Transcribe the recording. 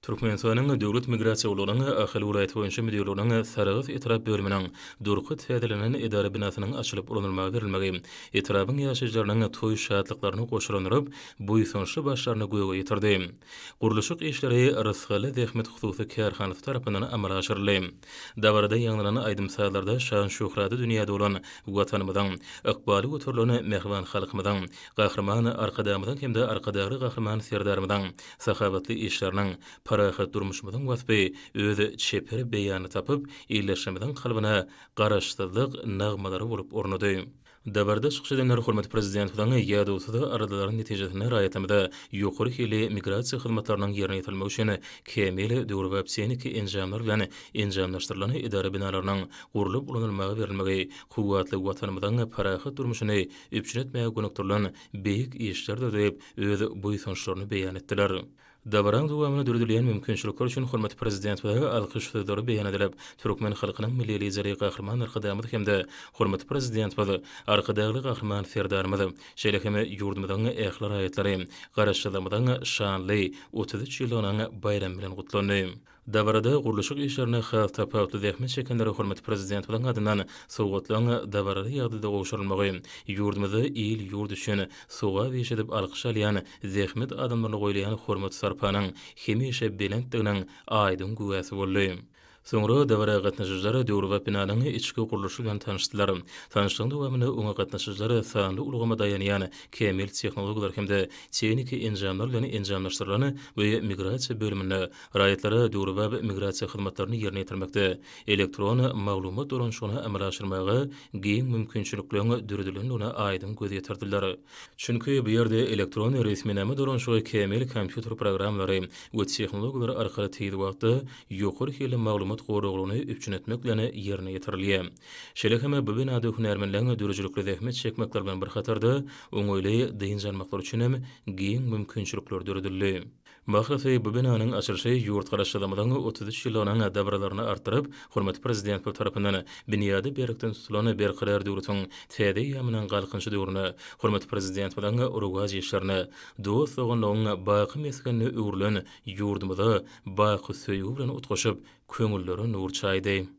Türkmenistanyň Döwlet migrasiýa gullugynyň Ahal welaýaty boýunça müdirliginiň Sarahs etrap bölüminiň durky täzelenen edara binasynyň açylyp ulanylmaga berilmegi etrabyň ýaşaýjylarynyň toý şatlyklaryny goşalandyryp, buýsançly başlaryny göge ýetirdi. Gurluşyk işleri Rysgally zähmet hususy kärhanasy tarapyndan amala aşyryldy. Dabarada ýaňlanan aýdym-sazlarda şan-şöhraty dünýä dolan Watanymyzyň, ykbaly göterilen mähriban halkymyzyň, Gahryman Arkadagymyzyň hem-de Arkadagly Gahryman Serdarymyzyň sahawatly işleriniň, parahat durmuşymyzyň waspy öz çeper beýanyny tapyp, ildeşlerimiziň kalbyna Garaşsyzlyk nagmalary bolup ornady. Dabarada çykyş edenler hormatly Prezidentimiziň ýadawsyz aladalary netijesinde raýatlarymyza ýokary hilli migrasiýa hyzmatlarynyň ýerine ýetirilmegi üçin kämil döwrebap tehniki enjamlar bilen enjamlaşdyrylan edara binalarynyň gurlup ulanylmaga berilmegi kuwwatly Watanymyzyň parahat durmuşyny üpjün etmäge gönükdirilen beýik işlerdir diýip, öz buýsançlaryny beýan etdiler. Dabaraň dowamynda döredilýän mümkinçilikler üçin hormatly Prezidentimize alkyş sözleri beýan edilip, türkmen halkynyň Milli Lideri Gahryman Arkadagymyz hem-de hormatly Prezidentimiz Arkadagly Gahryman Serdarymyz, şeýle hem ýurdumyzyň ähli raýatlary Garaşsyzlygymyzyň şanly 33 ýyllygynyň baýramy bilen gutlandy. Dabarada gurluşyk işlerinde has tapawutly zähmet çekenlere hormatly Prezidentimiziň adyndan sowgatlaryň dabaraly ýagdaýda gowşurylmagy, ýurdumyzda il-ýurt üçin sogap iş edip alkyş alýan zähmet adamlaryna goýulýan hormat-sarpanyň hemişe belentdiginiň aýdyň güwäsi boldy. Soňra dabara gatnaşyjylar döwrebap binanyň içki gurluşy bilen tanyşdylar. Tanyşlygyň dowamynda oňa gatnaşyjylar sanly ulgama daýanýan kämil tehnologiýalar hem-de tehniki enjamlar bilen enjamlaşdyrylan bu migrasiýa bölüminde Raýatlara döwrebap migrasiýa hyzmatlaryny ýerine ýetirmekde elektron maglumat dolanyşygyny amala aşyrmaga giň mümkinçilikleriň döredilendigine aýdyň göz ýetirdiler. Çünki bu ýerde elektron resminama dolanyşygy kämil kompýuter programmalary we tehnologiýalar arkaly tiz wagtda ýokary hilli maglumat goraglygyny üpjün etmek bilen ýerine ýetirilýär. Şeýle hem bu binada hünärmenleň döredijilikli zähmet çekmekleri bilen bir hatarda oňaýly dynç almaklary üçin hem giň mümkinçilikler döredildi. Mahlasy, bu binanyň açylyşy ýurt Garaşsyzlygymyzyň 33 ýyllygynyň dabaralaryny artdyryp, hormatly Prezidentimiz tarapyndan binýady berkden tutulan Berkarar döwletiň täze eýýamynyň Galkynyşy döwründe hormatly Prezidentimiziň rowaç işlerine, dost-doganlygyň baky mesgenine öwrülen ýurdumyza baky söýgi bilen utgaşyp, köňüllere nur çaýdy.